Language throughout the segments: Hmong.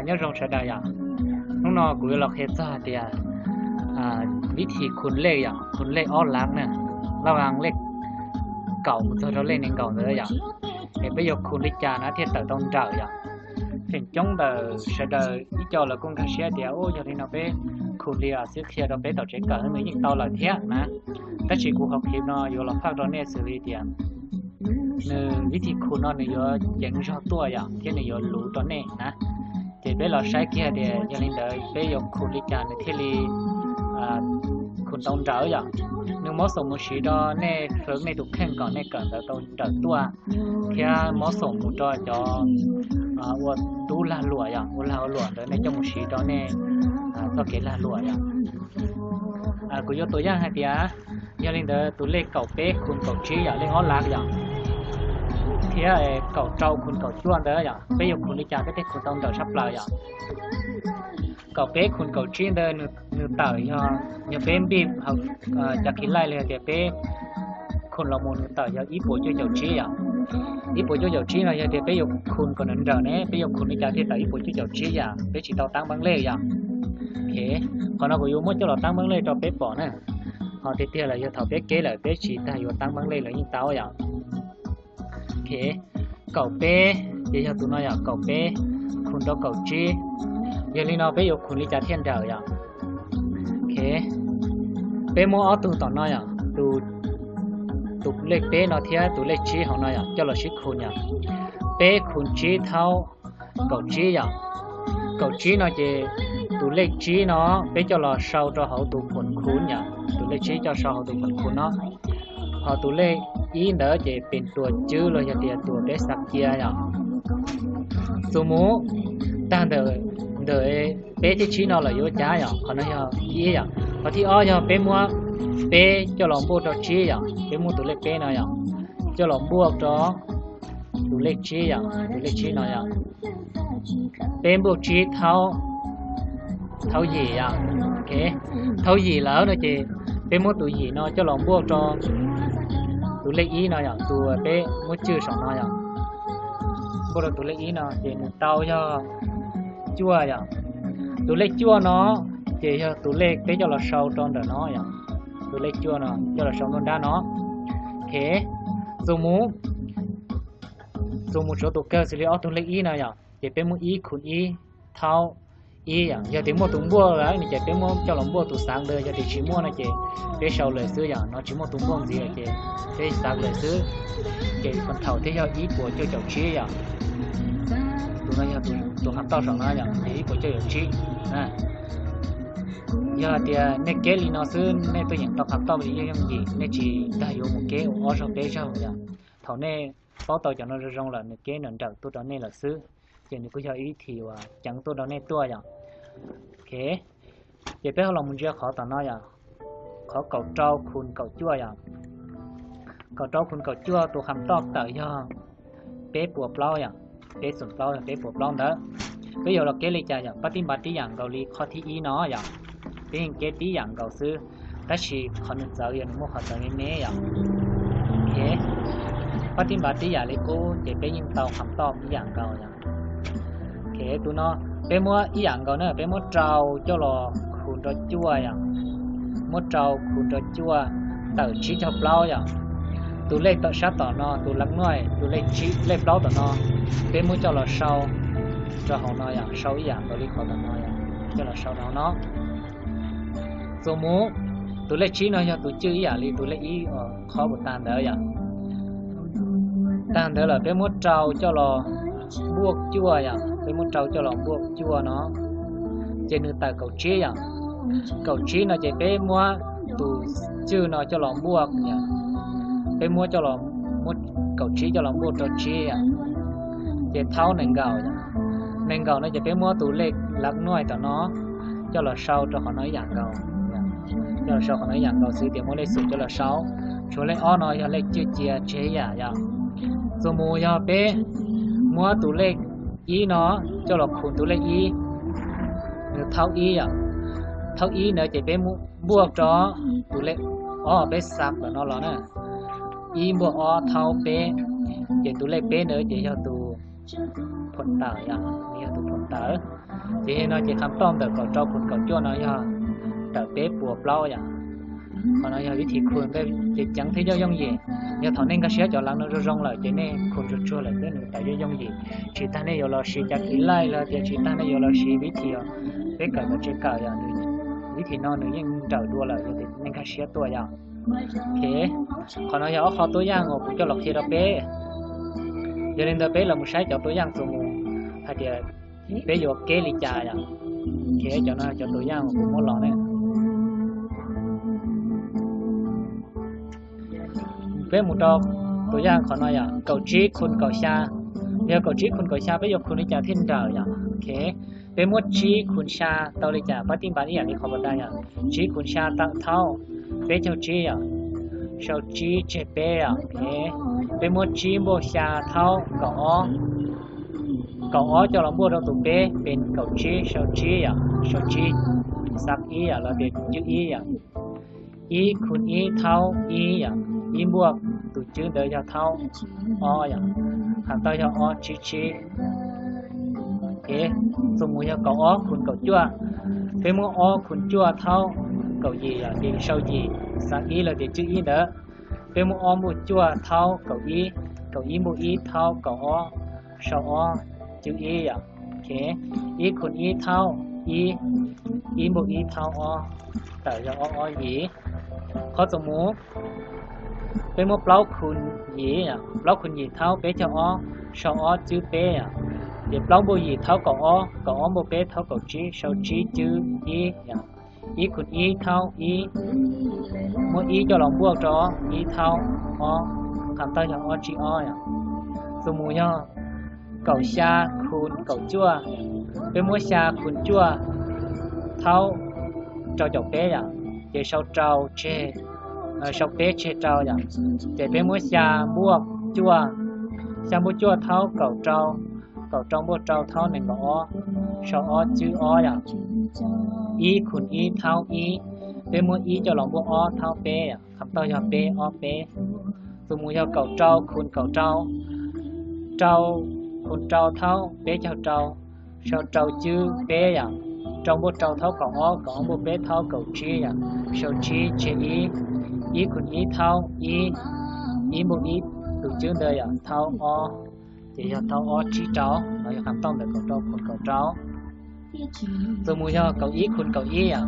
Nyob zoo sawv daws yom, hnub no kuv yuav los qhia txog hais tias vib thi khun lej yom, khun lej ob lav na, laj vaj lej kaum mus txog rau lej nees nkaum ntawd yom, es peb yuav khun li cas na thiaj tawm tau nrawm yom. Feem coob ntawm sawv daws ib co lawv kuj nkag siab tias u yog li no peb khun li xwb qhia rau peb tom tsev kawm nws yeej tau lawm thiab na. Tab sis kuv qhov clip no yuav los phaj rau nej xws li tias nws vib thi khun no nws yuav ceev zog tuaj yom, thiab nws yuav luv rau nej na. Ces peb los saib kiag tias yog li ntawd peb yuav khun li cas nws thiaj li khun tau nrawm yom. Nws mob xoom mus siv rau nej hloov nej tus kheej kom nej kawm ntawv tau nrawm tuaj, thiab mob xoom mus rau cov ua tub lag luam yom, ua lag ua luam ntawd nej coj mus siv rau nej txoj kev lag luam yom. Kuv yuav tua yaj hais tias yog li ntawd tus lej kaum peb khun kaum tsib yom, lej ob lav yom, thiab kaum rau khun kaum cuaj ntawd yom, peb yuav khun li cas peb thiaj khun tau nrawm sab plaws yom. Kaum peb khun kaum tsib ntawd nws tawm yog, yog peb npij cov kis laij li hais tias peb khun los mus nws tawm yog ib puas cuaj caum tsib yom. Ib puas cuaj caum tsib no yog tias peb yuav khun kom nws nrawm ne peb yuav khun li cas thiaj tawm ib puas cuaj caum tsib yom, peb tsis tau tab npaab lej yom. Qhov no kuv yuav muab coj los tab npaab lej rau peb pom na. Ho tiag tiag lawm yog thaum peb keb lawm peb tsis tas yuav tab npaab lej lawm yeej tau yom. Kaum peb ces yog tus no yom, kaum peb khun rau kaum tsib. Yog li no peb yuav khun li cas thiaj nrawm yom. Peb muab ob tug tom no yom, tus lej peb no thiab tus lej tsib hauv no yom coj los sib khun yom. Peb khun tsib thaub kaum tsib yom. Kaum tsib no ces tus lej tsib no peb coj los sau rau hauv tus phuam khun yom, tus lej tsib coj sau hauv tus phuam khun no. Ho tus lej ib ntawd ces pes tuas cwb los yog tias tuas peb xav cia yom. Txuas mus tag ntawm peb thiab tsib no lawm yuav ua cas yom, qhov no yog thib ib yom. Qhov thib ob yog peb muab peb coj los npuaj rau tsib yom, peb muab tus lej peb no yom, coj los npuaj rau tus lej tsib yom, tus lej tsib no yom. Peb npuaj tsib thaub, thaub yim yom. Thaub yim lawm no ces peb muab tus yim no coj los npuaj rau tus lej ib no yom, tus peb muab cwj saum no yom. Npuaj rau tus lej ib no ces nws tau yog cuaj yom. Tus lej cuaj no ces yog tus lej peb coj los sau rau ntawm no yom. Tus lej cuaj no coj los sau nruab nrab no. Txuas mus, txuas mus tshuav tus kawg xws li ob tug lej ib no yom, ces peb muab ib khun ib thaub ib yom. Yog tias muaj tus npuaj lawm no ces peb muab coj los npuaj tus xav ntawd, yog tias tsis muaj no ces peb sau lawm xwb yom, no tsis muaj tus npuaj ntxiv lawm ces peb xav lawm xwb. Ces thaum thiaj yog ib puas cuaj caum tsib yom. Tus no yog tus qhov toj saum no yom, ces ib puas cuaj caum tsib. Yog hais tias nej keb li no xwb nej tuaj yeem tau qhov toj li yooj yooj yim, nej tsis tas yuav mus keb ua ob zaug peb zaug yom. Thaum nej paub tau cov no zoo zoo lawm nws keb nws nrawm tuaj rau nej lawm xwb, ces nws kuj yog ib thim uas ceev tuaj rau nej tuaj yom. Ces peb ho los mus ntsia qhov tom no yom, qhov kaum rau khun kaum cuaj yom. Kaum rau khun kaum cuaj tus qhov toj tawm yog peb puas plaub yom, peb xoom plaub yog peb puas plaub ntawd. Peb yuav los keb li cas yom, pab tib npav tib yam nkaus li qhov thib ib no yom. Peb yeej keb tib yam nkaus xwb, tab sis qhov nws txawv yog nws muaj qhov txawv me me yom. Pab tib npav tib yam li qub ces peb yeej tau qhov toj ib yam nkaus yom. Tus no peb muab ib yam nkaus na, peb muab rau coj los khun rau cuaj yom. Muab rau khun rau cuaj tawm tsib caug plaub yom. Tus lej sab tom no, tus lab nuj, tus lej plaub tom no, peb muab coj los sau rau hauv no yom, sau ib yam nkaus li qhov tom no yom, coj los sau rau hauv no. Txuas mus, tus lej tsib no yog tus cwj ib yam li tus lej ib qhov puas tag ntawd yom. Tag ntawd lawm peb muab rau coj los npuaj cuaj yom, peb muab rau coj los npuaj cuaj no, ces nws tawm kaum tsib yom. Kaum tsib no ces peb muab tus cwj no coj los npuaj, peb muab coj los, muab kaum tsib coj los npuaj rau tsib yom, ces thaub nees nkaum yom. Nees nkaum no ces peb muab tus lej lab nuj tom no coj los sau rau qhov no ib yam nkaus, coj los sau qhov no ib yam nkaus xwb tias muab lej xoom coj los sau. Tshuav lej ob no yog lej cwj cia tseg yam yom. Txuas mus yog peb muab tus lej ib no coj los khun tus lej ib, nws thaub ib yom. thaub ib ntawd ces peb muab npuaj rau tus lej ob peb xa ntawm no los na. Ib npuaj ob thaub peb, ces tus lej peb ntawd ces yog tus phuam tawm yom, yog tus phuam tawm. Ces no ces kham toj ntawm kaum rau khun kaum cuaj no yog tawm peb puas plaub yom. Qhov no yog vib thim khun ces ceev thiab yooj yooj yim. Yog thaum nej nkag siab cov leev no zoo zoo lawm ces nej khun tsuag tsuag lawm thiab nws tawm yooj yooj yim. Tsis tas nej yuav los siv cav kis laij los tias tsis tas nej yuav los siv vib thim peb kawm tom tsev kawm yom, vib thim no nws yeej nrawm dua lawm yog tias nej nkag siab tuaj yom. Ok, qhov no yog ob qho tuab yaj uas kuv coj los qhia rau peb. Yog li ntawd peb los mus saib cov tuab yaj txuas mus hais tias peb yuav keb li cas yom. Ok, cov no cov tuab yaj uas kuv muab los ne. Peb mus rau tuab yaj qhov no yom, kaum tsib khun kaum xya. Yog kaum tsib khun kaum xya peb yuav khun li cas thiaj nrawm yom. Ok, peb muab tsib khun xya tau li cas, pab tij npas ib yam li qhov pas tas yom. Tsib khun xya tawm thaub peb caug tsib yom, sau tsib tseg peb yom. Ok, peb muab tsib npuaj xya thaub kaum ob, kaum ob coj los npuaj rau tus peb pem kaum tsib, sau tsib yom, sau tsib, xa ib yom los tias cwb ib yom. Ib khun ib thaub ib yom, ib npuaj tus cwb ntawd yog thaub ob yom, kham tau yog ob tsib tsib. Ok, txuas mus yog kaum ob khun kaum cuaj, peb muab ob khun cuaj thaub kaum yim yom, ces sau yim, xa ib los tias cwb ib ntawd. Peb muab ob npuaj cuaj thaub kaum ib, kaum ib npuaj ib thaub kaum ob, sau ob cwb ib yom. Ok, ib khun ib thaub ib, ib npuaj ib thaub ob, tawm yog ob ob yim. Qhov txuas mus, peb muab plaub khun yim yom, plaub khun yim thaub peb caug ob, sau ob cwb peb yom. Ces plaub npuaj yim thaub kaum ob, kaum ob npuaj peb thaub kaum tsib, sau tsib cwb ib yom. Ib khun ib thaub ib, muab ib coj los npuaj rau ib thaub ob, kham tau yog ob tsib ob yom. Txuas mus yog kaum xya khun kaum cuaj, peb muab xya khun cuaj thaub rau caum peb yom, ces sau rau tseg, sau peb tseg rau yom, ces peb muab xya npuaj cuaj, xya npuaj cuaj thaub kaum rau, kaum rau npuaj rau thaub nees nkaum ob, sau ob cwb ob yom. Ib khun ib thaub ib, peb muab ib coj los npuaj ob thaub peb, kham tau yog peb ob peb. Txuas mus yog kaum rau khun kaum rau, rau khun rau thaub peb caug rau, sau rau cwb peb yom. Rau npuaj rau thaub kaum ob, kaum ob npuaj peb thaub kaum tsib yom, sau tsib tseg ib. Ib khun ib thaub ib, ib npuaj ib tus cwb ntawd yom, thaub ob, ces yog thaub ob tsib rau. No yog kham tau ntawm kaum rau khun kaum rau. Txuas mus yog kaum ib khun kaum ib yom,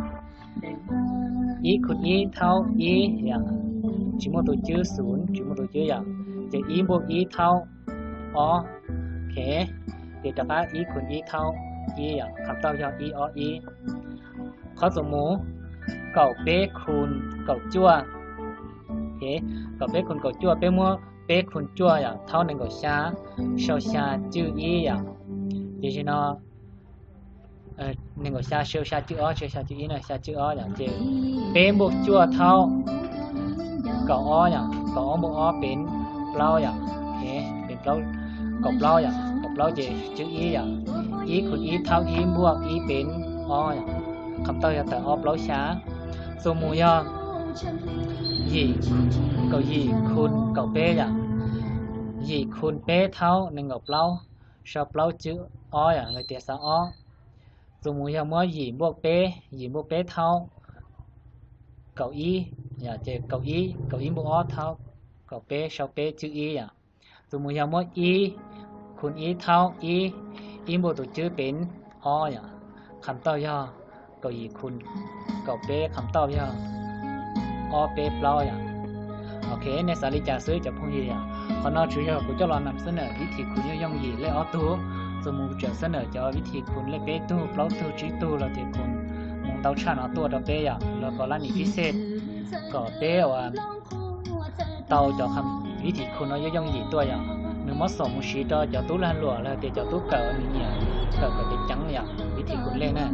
ib khun ib thaub ib yom, tsis muaj tus cwb xus, tsis muaj tus cwb yom, ces ib npuaj ib thaub ob. Ok, ces rov qab ib khun ib thaub ib yom, kham tau yog ib ob ib. Qhov txuas mus, kaum peb khun kaum cuaj. Kaum peb khun kaum cuaj, peb muab peb khun cuaj yom, thaub nees nkaum xya, sau xya cwb ib yom. Ces no nees nkaum xya sau xya cwb ob, xya cwb ib no xya cwb ob yom, ces peb npuaj cuaj thaub kaum ob yom, kaum ob npuaj ob pem plaub yom, pem plaub, kaum plaub yom, kaum plaub ces cwb ib yom. Ib khun ib thaub ib npuaj ib pem ob yom, kham tau yog tawm ob plaub xya. Txuas mus yog yim, kaum yim khun kaum peb yom, yim khun peb thaub nees nkaum plaub, sau plaub cwb ob yom, los tias xya ob. Txuas mus yog muab yim npuaj peb, yim npuaj peb thaub kaum ib, ces kaum ib, kaum ib npuaj ob thaub kaum peb, sau peb cwb ib yom. Txuas mus yog muab ib khun ib thaub ib, ib npuaj tus cwb pem ob yom, kham tau yog kaum yim khun kaum peb, kham tau yog ob peb plaub yom. Ok, nej xav li cas xwb cov phooj ywg yom. Qhov no tsuas yog kuv coj los nam xab nam vib thim khun yooj yooj yim lej ob tug. Txuas mus tsawm xab nam cov vib thim khun lej peb tug plaub tug tsib tug los tias khun mus ntau tshaj no tuaj rau peb yom, los kom lab nim pib xej kom peb ua tau cov vib thim khun no yooj yooj yim tuaj yom. Nws muab xom mus siv rau cov tub lag luam los tias cov tub kawm nws nyiam kawm kom ceev ceev yom, vib thim khun lej na.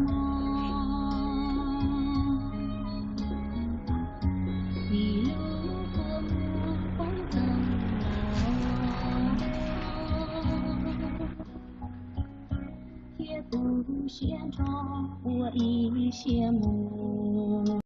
Thiab kuv siab nrho ua ib siab mus